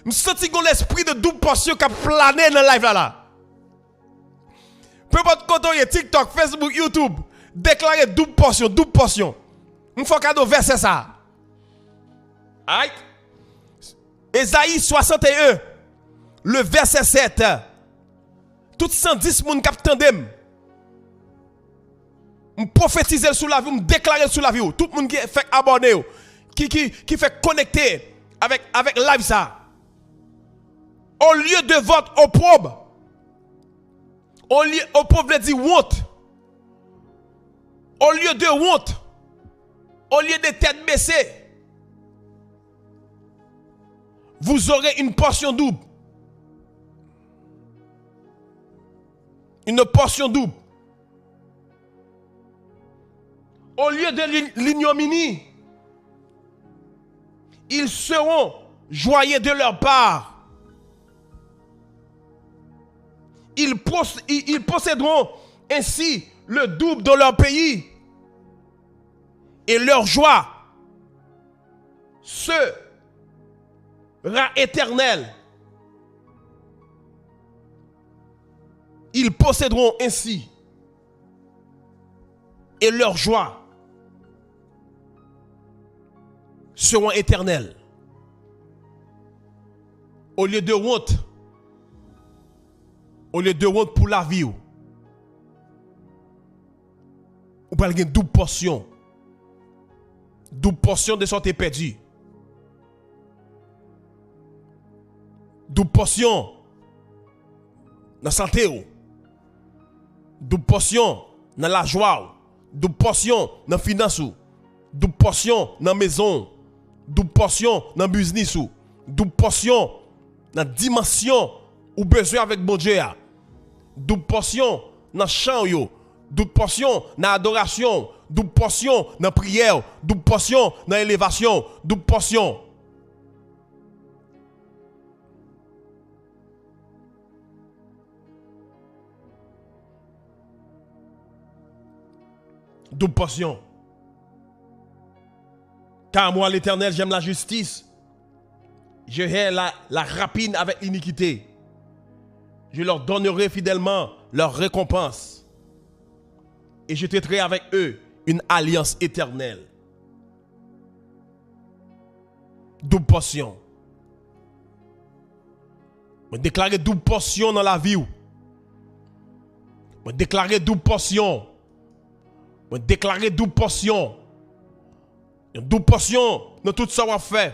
M santi gon lespri de doub pòsyon k ap plane nan live la la. Pe enpòt kote w ye, TikTok, Facebook, YouTube, deklare doub pòsyon, doub pòsyon. M fè w kado vèsè sa. Alright? Ezayi swasannteyen, le vèsè sèt. Tout san dis moun k ap tande m, m pwofetize l sou lavi w, m deklare l sou lavi w. Tout moun ki fèk abòne yo, ki, ki, ki fèk konekte avèk, avèk live sa. Au lieu de votre opprobre, au lieu, opprobre vle di wont. Au lieu de honte, au lieu de tête baissée, vous aurez une portion double. Une portion double. Au lieu de l'ignominie, ils seront joyeux de leur part. Ils, ils posséderont ainsi le double dans leur pays, et leur joie sera éternelle. Ils posséderont ainsi, et leur joie seront éternelles. Olye de wont, olye de wont pou lavi w, ou pral gen doub pòsyon. Doub pòsyon de sa w te pèdi. Doub pòsyon nan sante w. Doub pòsyon nan lajwa w. Doub pòsyon nan finans ou. Doub pòsyon nan mezon w. Doub pòsyon nan biznis ou. Doub pòsyon nan dimansyon ou bezwen avèk Bondye a. Doub pòsyon nan chan w yo. Doub pòsyon nan adorasyon w. Doub pòsyon nan priyè w. Doub pòsyon nan elevasyon w. Doub pòsyon. Doub pòsyon. Car moi, l'Éternel, j'aime la justice. Je hais la, la rapine avec l'iniquité. Je leur donnerai fidèlement leur récompense. Et je traiterai avec eux une alliance éternelle. Doub pòsyon. Mwen deklare doub pòsyon nan lavi w. Mwen deklare doub pòsyon. Mwen deklare doub pòsyon. Yon doub pòsyon nan tout sa w ap fè.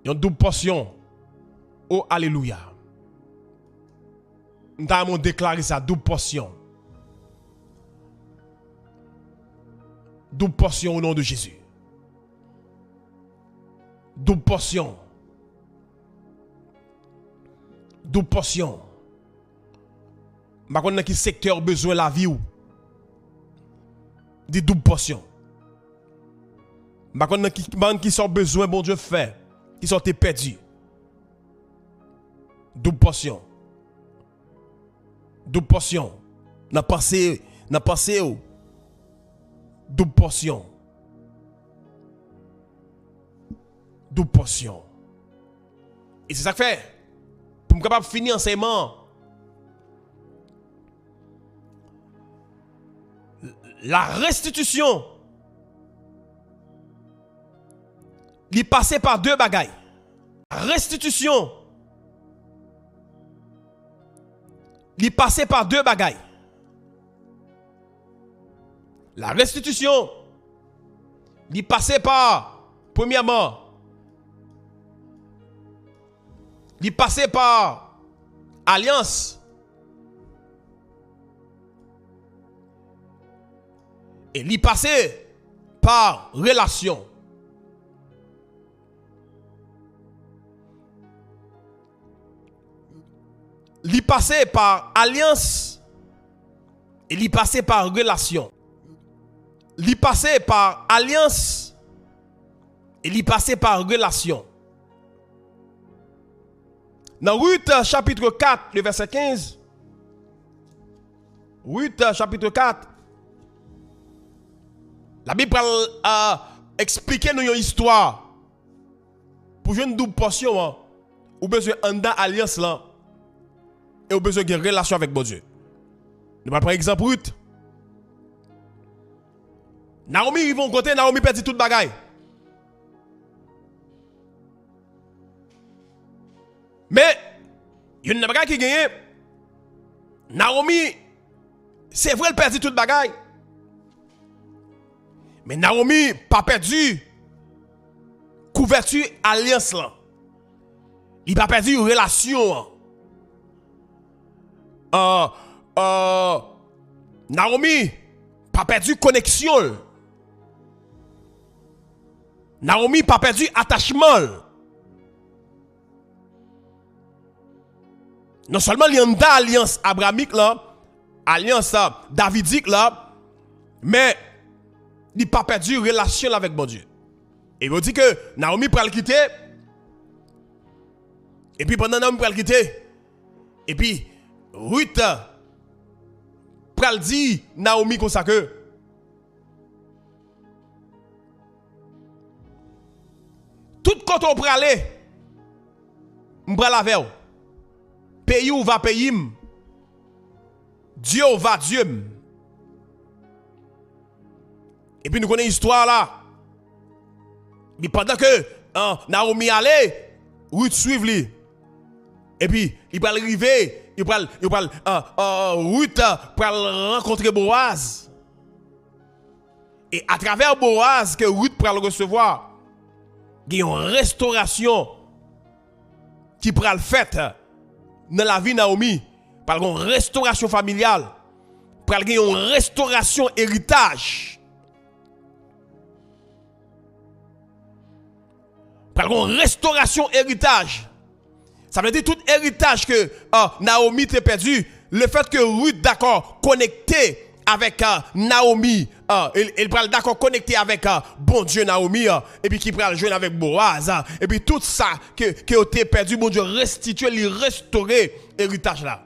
Yon doub pòsyon. O, alelouya. M ta renmen w deklare sa, doub pòsyon. Doub pòsyon, o non de Jezi. Doub pòsyon. Doub pòsyon. M pa konn nan ki sektè w bezwen lavi w. Di doub pòsyon. M pa konn nan ki, m pa konn kisa w bezwen Bondye fè, kisa w te pèdi. Doub pòsyon. Doub pòsyon. Nan panse, nan panse w. Doub pòsyon. Doub pòsyon. E se sa k fè, pou m kapab fini ansèyman an, la restitisyon, li pase pa de bagay. Restitisyon, li pase pa de bagay. La restitisyon, li pase pa, premyèman, li pase pa alyans. E li pase pa relasyon. Li pase pa alyans e li pase pa relasyon. Li pase pa alyans e li pase pa relasyon. Nan Rit, chapit kat, le vèsè kenz. Rit, chapit kat, Labib pral, euh, eksplike nou yon istwa. Pou jwenn doub pòsyon an, ou bezwen anndan alyans lan e ou bezwen gen relasyon avèk Bondye. Nou pral pran egzanp Rit. Nawomi rive yon kote, Nawomi pèdi tout bagay. Men, youn nan bagay ki genyen, Nawomi, se vre l pèdi tout bagay, men Nawomi pa pèdi kouvèti alyans lan. Li pa pèdi relasyon an. Euh, euh, Nawomi pa pèdi koneksyon l. Nawomi pa pèdi atachman l. Non sèlman li anndan alyans abramik lan, alyans, euh, davidik la, men li pa pèdi relasyon l avèk Bondye. E yo di ke Nawomi pral kite, epi pandan Nawomi pral kite, epi Rit pral di Nawomi konsa ke, tout kote w prale, m pral avè w. Peyi w va peyi m. Dye w va Dye m. Epi nou konnen istwa la. Epi pandan ke, euh, Nawomi ale, Rit swiv li. Epi li pral rive, yo pral, yo pral, euh, euh, Rit, euh, pral rankontre Boaz. E atravè Boaz ke Rit pral resevwa, gen yon restorasyon ki pral fèt nan lavi Nawomi. Pral gen yon restorasyon familyal. Pral gen yon restorasyon eritaj. Pral gen yon restorasyon eritaj. Sa vle di tout eritaj ke, ah, Nawomi te pèdi, lefèt ke Rit dakò konekte avèk, ah, Nawomi, ah, e, e l pral dakò konekte avèk, ah, Bondye Nawomi, ah, epi ki pral jwenn avèk Boaz, ah, epi tout sa ke, ke yo te pèdi, Bondye restitye, li restore eritaj la.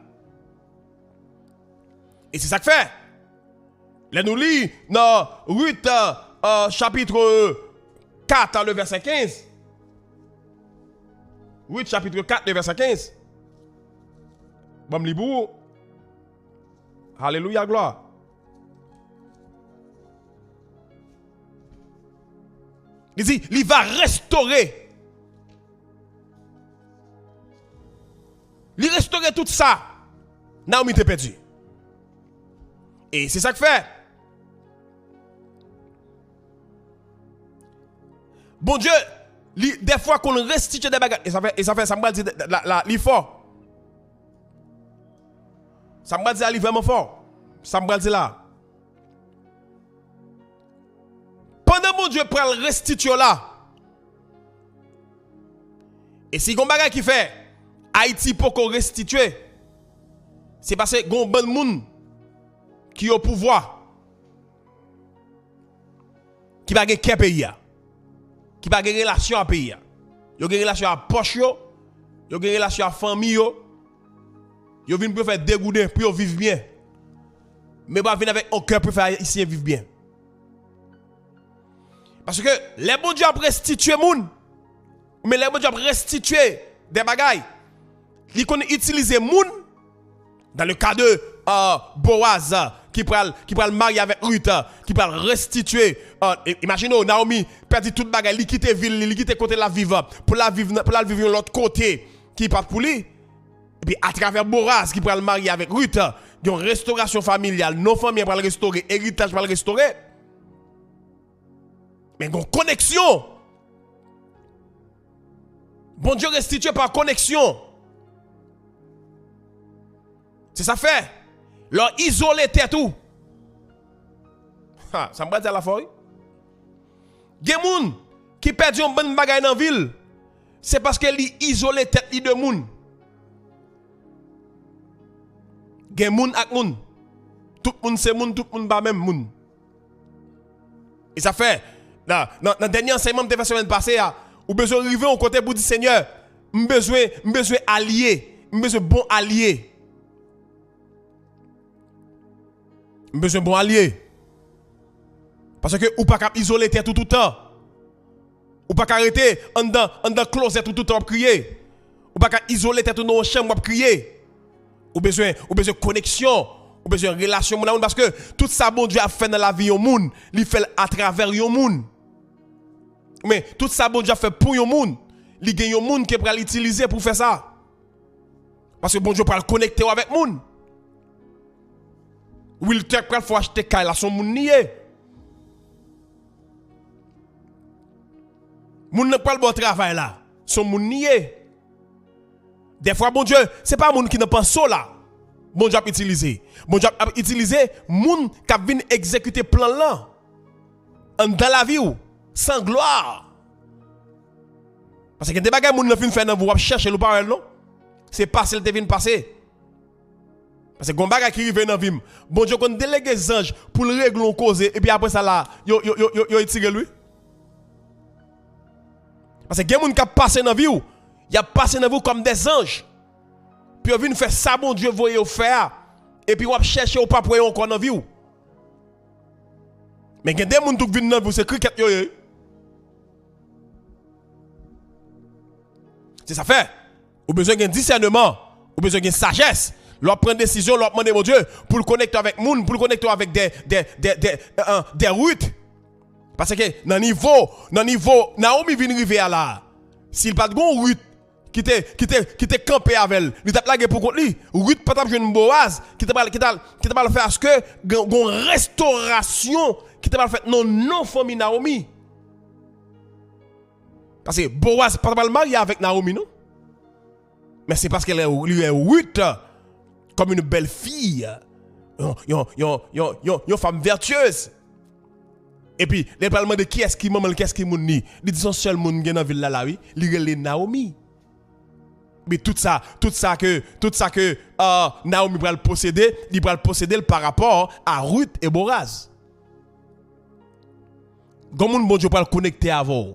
E se sa k fè, lè nou li nan Rit, euh, euh, chapit kat, le vèsè kenz. Rit chapit kat, le vèsè kenz. Ban m li pou ou. Alelouya, glwa. Li di, li va restore. Li restore tout sa Nawomi te pèdi. E se sa k fè Bondye, li, dèfwa, konn restitye de bagay. E sa fè, e sa fè, sa m pral di la, la, li fò. Sa m pral di la, li vrèman fò. Sa m pral di la. Pandan Bondye pral restitye w la, e si gon bagay ki fè Ayiti poko restitye, se paske gon bann moun ki o pouvwa ki pa gen kè peyi a, ki pa gen relasyon a peyi a. Yo gen relasyon a pòch yo, yo gen relasyon a fanmi yo. Yo vin pou yo fè degouden, pou yo viv byen. Men pa vin avèk yon kè pou fè Ayisyen viv byen. Paske lè Bondye ap restitye moun, men lè Bondye ap restitye de bagay, li konn itilize moun, dans le cas de, euh, Boaz, euh, ki pral, ki pral marye avèk Rit, euh, ki pral restitye, euh, i-, imajine w, Nawomi pèdi tout bagay, li kite vil li, li kite kote l ap viv, euh, pou l al viv nan, pou l al viv yon lòt kote ki pa t pou li. Epi atravè Boaz ki pral marye avèk Rit, gen yon restorasyon familyal, non fanmi an pral restore, eritaj pral restore. Men gen yon koneksyon. Bondye restitye pa koneksyon. Se sa fè, lè w izole tèt ou, ha, sa m pral di a la fò, wi. Gen moun ki pèdi yon bann bagay nan vi l, se paske li izole tèt li de moun. Gen moun ak moun. Tout moun se moun, tout moun pa menm moun. E sa fè, nan, nan, nan dènye ansèyman m te fè semèn pase a, ou bezwen rive yon kote pou di, Senyè, m bezwen, m bezwen alye, m bezwen bon alye. M bezwen bon alye. Paske ou pa ka ap izole tèt ou toutan. Ou pa ka rete anndan, anndan klozèt ou toutan w ap kriye. Ou pa ka izole tèt ou nan yon chanm w ap kriye. Ou bezwen, ou bezwen koneksyon. Ou bezwen relasyon moun a moun. Paske tout sa Bondye ap fè nan lavi yon moun, li fè l atravè yon moun. Men, tout sa Bondye ap fè pou yon moun, li gen yon moun ke pral itilize pou fè sa. Paske Bondye pral konekte w avèk moun. Wilter k pral fè w achte kay la, se yon moun li ye. Moun nan k pral ba w travay la, se yon moun li ye. Dèfwa, Bondye, se pa moun ki nan panse w la Bondye ap itilize. Bondye ap, ap itilize moun k ap vin egzekite plan l lan anndan lavi w, san glwa. Paske gen de bagay moun nan fin fè nan vi w, w ap chèche l, ou pa wè l non. Se pase l te vin pase. Paske gon bagay ki rive nan vi m. Bondye konn delege zanj pou l regle yon koze, epi apre sa la, yo, yo, yo, yo, yo retire l, wi. Paske gen moun k ap pase nan vi w, y ap pase nan vi w kòm de zanj. Pou yo vin fè sa Bondye voye yo fè a, epi w ap chèche, ou p ap wè yo ankò nan vi w. Men gen de moun tou k vin nan vi w, se krikèt yo ye. Se sa fè, ou bezwen gen disèneman, ou bezwen gen sajès. Lè w ap pran desizyon, lè w ap mande Bondye pou l konekte w avèk moun, pou l konekte w avèk de, de, de, de, euh, euh, de Ruth. Paske nan nivo, nan nivo Naomi vin rive a la, si l pa t gon Ruth ki te, ki te, ki te kanpe avè l, li t ap lage pou kont li. Ruth pa t ap jwenn Boaz ki te pral, ki t al, ki te pral fè aske gon, gon restorasyon ki te pral fèt nan non fanmi Naomi. Paske Boaz pa t pral marye avèk Naomi, non. Men se paske li, li wè Ruth comme une belle fille, yon, yon, yon, yon, yon, yon fanm vertueuse. Epi, lè l pral mande kiyès ki manman l, kiyès ki moun li, li di se yon sèl moun m gen nan vil la, la, wi. Li rele Naomi. Men tout sa, tout sa ke, tout sa ke, euh, Naomi pral posede, li pral posede l pa rapò a Ruth e Boaz. Gon moun Bondye pral konekte avè w.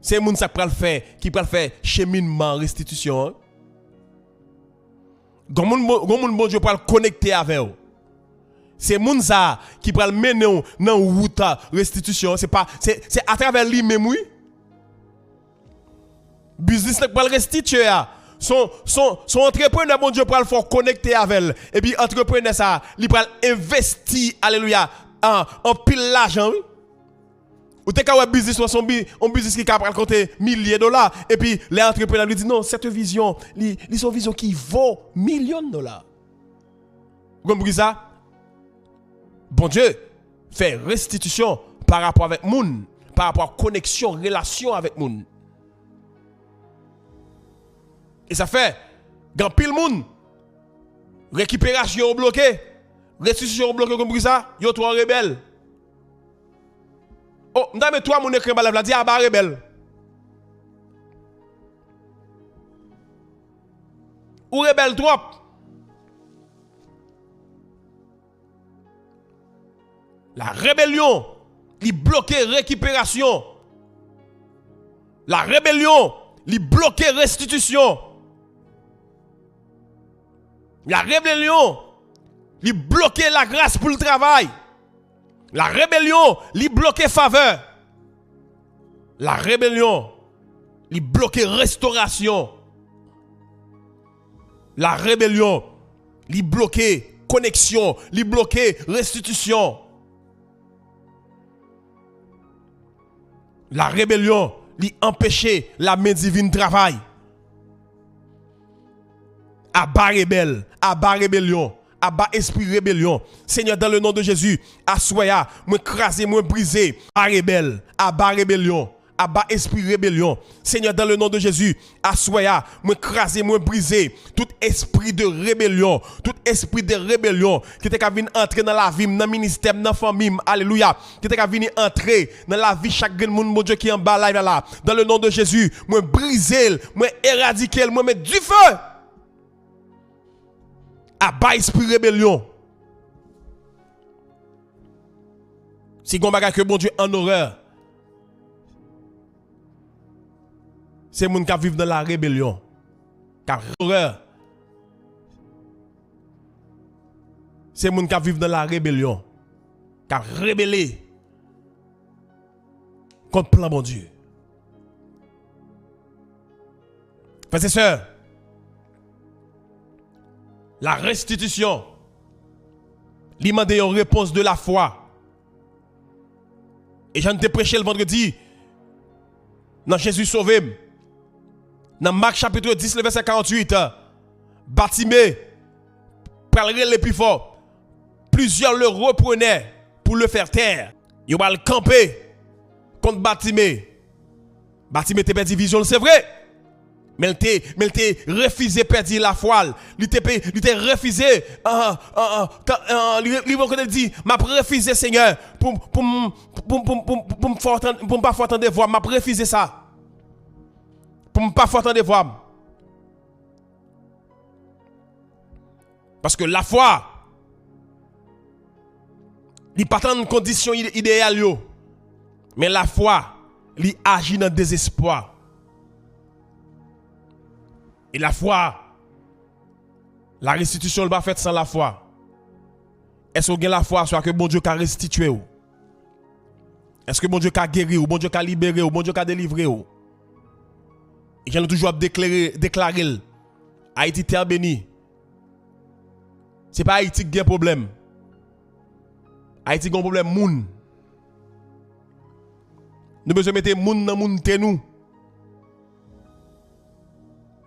Se moun sa k pral fè, ki pral fè cheminman restitisyon an. Gon moun, Bon-, gon moun Bondye pral konekte avè w. Se moun sa a ki pral mennen w nan wout a restitisyon an. Se pa, se, se atravè li menm, wi. Biznis la k pral restitye a, se yon, se yon, se yon antreprenè Bondye pral fè w konekte avè l. Epi antreprenè sa a, li pral envesti, alelouya, an, anpil lajan, wi. Ou te ka wè biznis ou an se yon bi-, yon biznis ki ka pral koute milye dola. Epi lè antreprenè li di non, cette vision, li, li se yon vizyon ki vo milyon dola. Ou konn poukisa? Bondye fè restitisyon pa rapò avèk moun, pa rapò a koneksyon, relasyon avèk moun. E sa fè, gen anpil moun, rekiperasyon yo bloke, restitisyon yo bloke, ou konn poukisa? Yo twò rebèl. Oh, m ta renmen twa moun ekri anba live la, di aba rebèl. Ou rebèl twòp. La rébellion, li bloke rekiperasyon. La rébellion, li bloke restitisyon. La rébellion, li bloke lagras pou l travay. La rébellion, li bloke favè. La rébellion, li bloke restorasyon. La rébellion, li bloke koneksyon, li bloke restitisyon. La rébellion, li anpeche lamen divin travay. Aba rebèl, aba rebelyon, aba espri rebelyon. Senyè, dans le nom de Jésus, aswè a, mwen kraze, mwen brize. Aba rebèl, aba rebelyon, aba espri rebelyon. Senyè, dans le nom de Jésus, aswè a, mwen kraze, mwen brize tout espri de rebelyon, tout espri de rebelyon ki te ka vin antre nan lavi m, nan ministè m, nan fanmi m, alelouya, ki te ka vini antre nan lavi chak grenn moun, Bondye, ki anba live la, la. Dans le nom de Jésus, mwen brize l, mwen eradike l, mwen met dife. Aba espri rebelyon. Si gon bagay ke Bondye an orè, se moun k ap viv nan la rebelyon. K ap orè. Se moun k ap viv nan la rebelyon. k ap rebele kont plan Bondye. Frè e sè, la restitisyon, li mande yon repons de lafwa. E jan n te preche l vandredi, nan Jezi sove m, nan Mak chapit dis, le vèsè karanntuit, Batime pral rele pi fò. Plusieurs le reprenaient pour le faire taire. Yo pral kanpe kont Batime. Batime te pèdi vizyon l, se vre. Men l te, men l te refize pèdi lafwa l. Li te, pe- li te refize, ah, ah, ah, kan- ah, li, li pran kote l di, "M ap refize, Senyè, pou, pou, m- pou, pou, pou, pou m fè w tann- pou m pa fè w tande vwa m. M ap refize sa. Pou m pa fè w tande vwa m." Paske lafwa, li pa tann kondisyon ide- ideyal yo. Men lafwa, li aji nan dezespwa. E lafwa, la restitisyon li pa fèt san lafwa. Èske w gen lafwa aswè ke Bondye ka restitye w? Èske Bondye ka geri w? Bondye ka libere w? Bondye ka delivre w? E jan nou toujou ap deklare, deklare l, Ayiti tè beni. Se pa Ayiti ki gen pwoblèm. Ayiti gen yon pwoblèm moun. Nou bezwen mete moun nan mounte nou.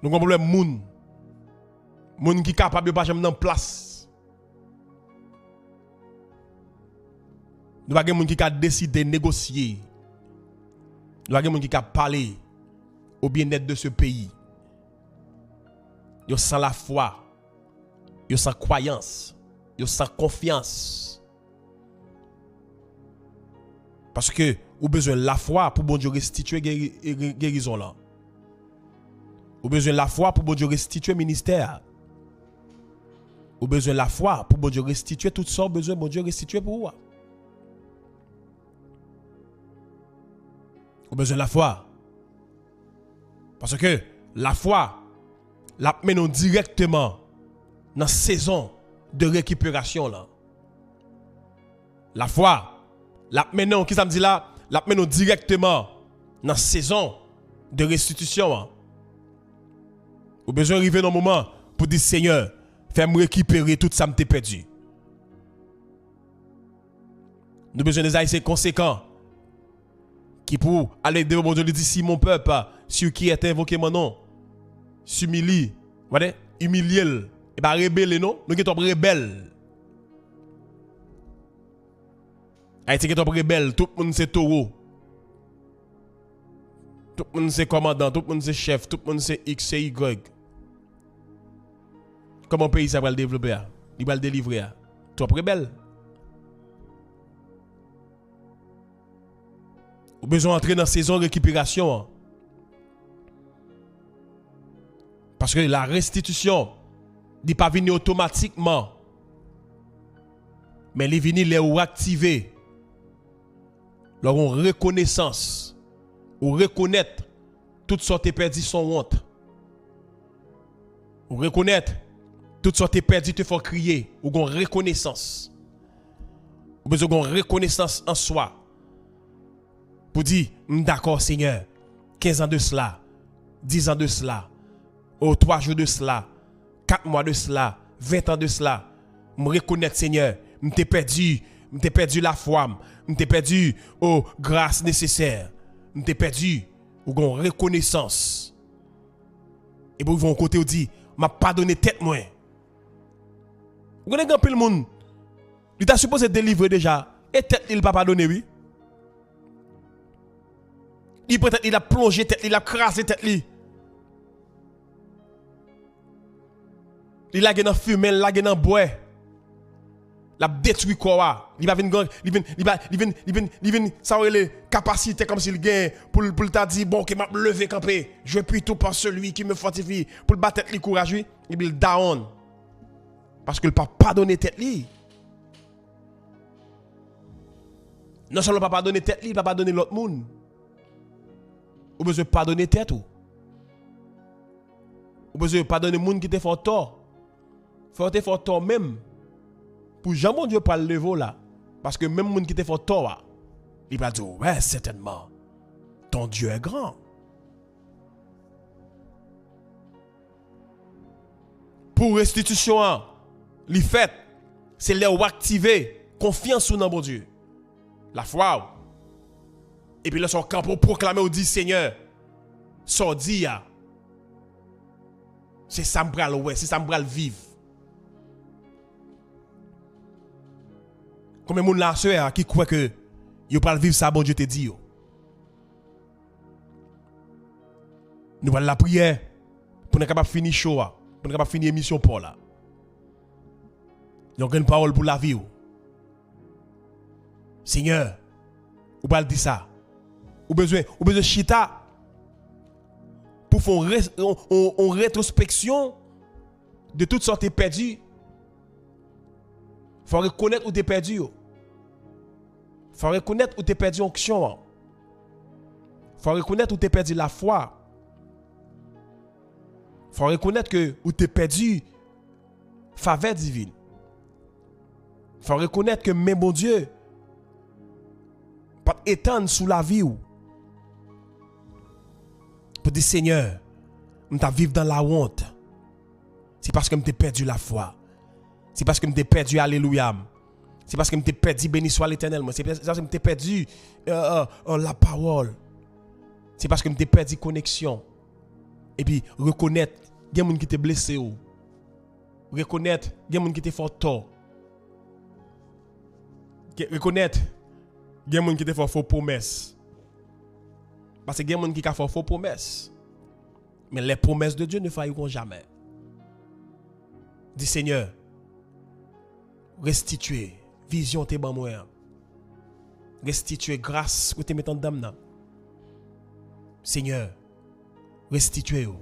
Nou gen yon pwoblèm moun. Moun ki kapab yo pa janm nan plas. Nou pa gen moun ki ka deside, negosye. Nou pa gen moun ki ka pale au bien-être de ce pays. Yo san lafwa. Yo san kwayans. Yo san konfyans. Paske ou bezwen lafwa pou Bondye restitye geri- geri- gerizon lan. Ou bezwen lafwa pou Bondye restitye ministè a. Ou bezwen lafwa pou Bondye restitye tout sa w bezwen Bondye restitye pou ou a. Ou bezwen lafwa. Paske lafwa, l ap mennen w dirèkteman nan sezon de rekiperasyon lan. Lafwa, l ap mennen w, kisa m di la? L ap mennen w dirèkteman nan sezon de restitisyon an. Ou bezwen rive nan moman pou di, Senyè, fè m rekipere tout sa m te pèdi. Nou bezwen de Ayisyen konsekan ki pou ale devan Bondye, li di, "Si mon peuple, sur qui est invoqué mon nom, s'humilie." Gade, imilye l. E pa rebele non, nou gen twòp rebèl. Ayiti gen twòp rebèl, tout moun se towo. Tout moun se kòmandan, tout moun se chèf, tout moun se X, se Y. Kòman peyi sa pral devlope a? Li pral delivre a? Twòp rebèl. Ou bezwen antre nan sezon rekiperasyon an. Paske la restitisyon, li pa vini otomatikman. Men li vini lè ou aktive. Lè ou gen rekonesans. Ou rekonèt tout sa w te pèdi se yon wont. Ou rekonèt tout sa w te pèdi te fè w kriye. Ou gen rekonesans. Ou bezwen gen rekonesans an swa. Pou di, "M dakò, Senyè, kenz an de sela, dis an de sela, o twa jou de sela, kat mwa de sela, ven an de sela, m rekonèt, Senyè, m te pèdi, m te pèdi lafwa m, m te pèdi, o, gras nesesè, m te pèdi." Ou gen rekonesans. Epi ou rive yon kote ou di, "M ap padone tèt mwen." Ou konnen gen anpil moun, li ta sipoze delivre deja, e tèt li, li pa padone, wi. Li pran tèt li, l ap plonje tèt li, l ap kraze tèt li. Li lage nan fimen, l lage nan bwè. L ap detwi kò a. Li pa vin, li vin, li pa, li vin, li vin, li vin, sa w rele, kapasite kòmsi l gen pou l, pou l ta di, "Bon, oke, m ap leve kanpe. Je puis tout par celui qui me fortifie." Pou l ba tèt li kouraj, wi. Epi l down. Paske l pa padone tèt li. Non sèlman pa padone tèt li, li pa padone lòt moun. Ou bezwen padone tèt ou. Ou bezwen padone moun ki te fè w tò. Fè yo te fè w tò menm. Pou jan Bondye pral leve w la, Paske menm moun ki te fè w tò a, li pral di w, ouais, certainement, ton Dieu est grand. Pou restitisyon an, li fèt, se lè w aktive konfyans ou nan Bondye. Lafwa w. Epi lè sa w kanpe, w pwoklame, w di, Senyè, sa w di a, se sa m pral wè, se sa m pral viv. Konbyen moun la aswè a ki kwè ke yo pral viv sa Bondye te di yo? Nou pral lapriyè pou nou kapab fini show a, pou nou kapab fini emisyon pa w la. Yon grenn pawòl pou lavi w. Senyè, ou pral di sa. Ou bezwen, ou bezwen chita pou fè yon, res- yon, yon, yon retwospeksyon de tout sa w te pèdi. Fò w rekonèt ou te pèdi yo. Fò w rekonèt ou te pèdi onksyon an. Fò w rekonèt ou te pèdi lafwa. Fò w rekonèt ke ou te pèdi favè divin. Fò w rekonèt ke men Bondye pa t etann sou lavi w. Pou di, Senyè, m t ap viv nan lawont. Se paske m te pèdi lafwa. Se paske m te pèdi alelouya m. Se paske m te pèdi beni swa Letènèl mwen. Se paske m te pèdi, euh, euh, euh, lapawòl. Se paske m te pèdi koneksyon. Epi rekonèt, gen moun ki te blese w. Rekonèt, gen moun ki te fè w tò. Ke- Rekonèt, gen moun ki te fè w fo pwomès. Paske gen moun ki ka fè w fo pwomès. Men les promesses de Dieu ne failleront jamais. Di, Senyè, restitye vizyon w te ban mwen an. Restitye gras ou te met anndan m nan. Senyè, restitye yo.